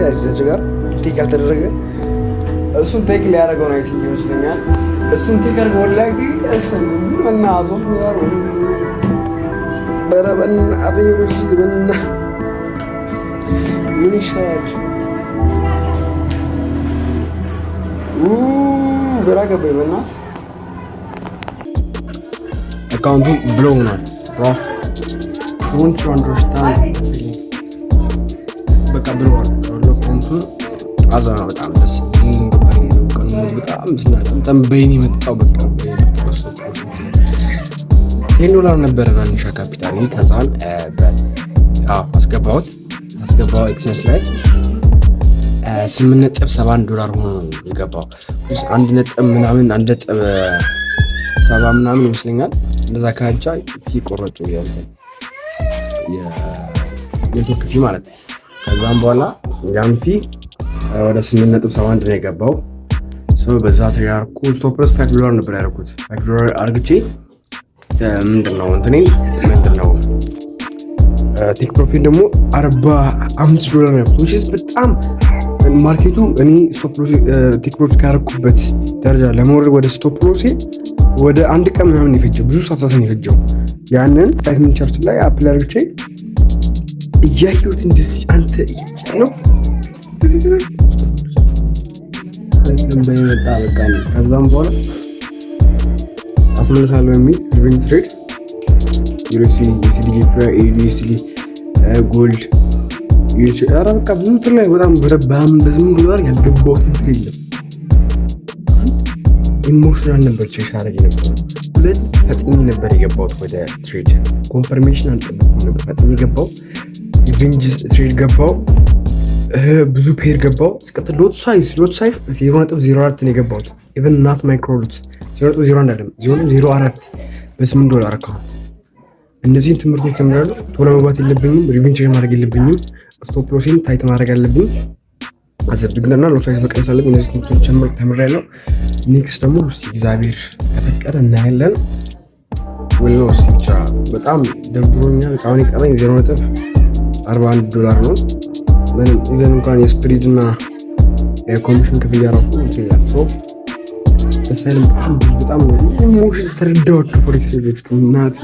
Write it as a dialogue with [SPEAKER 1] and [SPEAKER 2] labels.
[SPEAKER 1] እዚች ጋር take ያልተደረገ እሱን take ሊያደርገው ነው I think ይመስለኛል። እሱን take አድርገው ወላሂ እሱን እና 3 ዶላር። ኧረ በእናትህ ሩሲ በእናትህ ምን ይሻላል? ግራ ገባኝ በእናትህ። Account ኡ blow ሆኗል። Bro, don't you understand? በቃ blow አድርጌዋለሁ account ኡን። አዛ ነው በጣም ደስ በጣም በጣም በይን የመጣው በቃ 10 ዶላር ነበረ መነሻ ካፒታል። ከዛን አስገባሁት። አስገባው Exness ላይ 8.71 ዶላር ሆኖ ነው የገባው። አንድ ነጥብ ምናምን፣ 1.7 ምናምን ይመስለኛል። እንደዛ ካቻ fee ቆረጡ፣ የ network fee ማለት ነው። ከዛም በኋላ ያን fee ወደ 8.71 ነው የገባው። በዛ ተያርኩ። Stop loss 5 ዶላር ነበር ያደረኩት። 5 ዶላር አርግቼ ምንድን ነው እንትኔን ምንድን ነው take profit ደግሞ 45 ዶላር ነው ያልኩት። በጣም market ኡ እኔ take profit ካደረኩበት ደረጃ ለመውረድ ወደ stop loss ኤ ወደ አንድ ቀን ምናምን የፈጀው፣ ብዙ ሰዓታትን የፈጀው፣ ያንን 5 minute chart ላይ apply አድርግቼ እያየሁት እንደዚህ አንተ ነው በመጣ በቃ ከዛም በኋላ አስመልሳለሁ የሚል revenge trade USD AUD gold ኧረ በቃ ብዙ ትር ላይ በጣም በ8 ዶላር ያልገባሁት እንትን የለም። Emotional ነበር trade ሳደርግ የነበረው። ሁለት ፈጥኜ ነበር የገባሁት ወደ trade፣ confirmation አልጠበኩም ነበር። ፈጥኜ ገባው፣ revenge trade ገባው፣ ብዙ pair ገባው። እስቀጥል lot size 0.04 ነው የገባሁት። Even not micro lot፣ 0.01 አይደለም፣ 0.04 በ8 ዶላር account። እነዚህን ትምህርቶች ተምራለሁ። ቶሎ መግባት የለብኝም። Revenge trade ማድረግ የለብኝም። Stop loss ኤን tight ማድረግ አለብኝ። አዘድግና lot size መቀነስ አለብኝ። እነዚህ ትምህርቶች ተምሬያለሁ። Next ደግሞ እስኪ እግዚአብሔር ከፈቀደ እናያለን። ወይ ነው እስኪ ብቻ በጣም ደብሮኛል። አሁን የቀረኝ 0.41 ዶላር ነው። ምንም even እንኳን የ spread እና የኮሚሽን ክፍያ ራሱ ይላል። ደስ አይልም። በጣም ብዙ በጣም emotion ተረዳኋቸው forex trader ኦች እናቴ።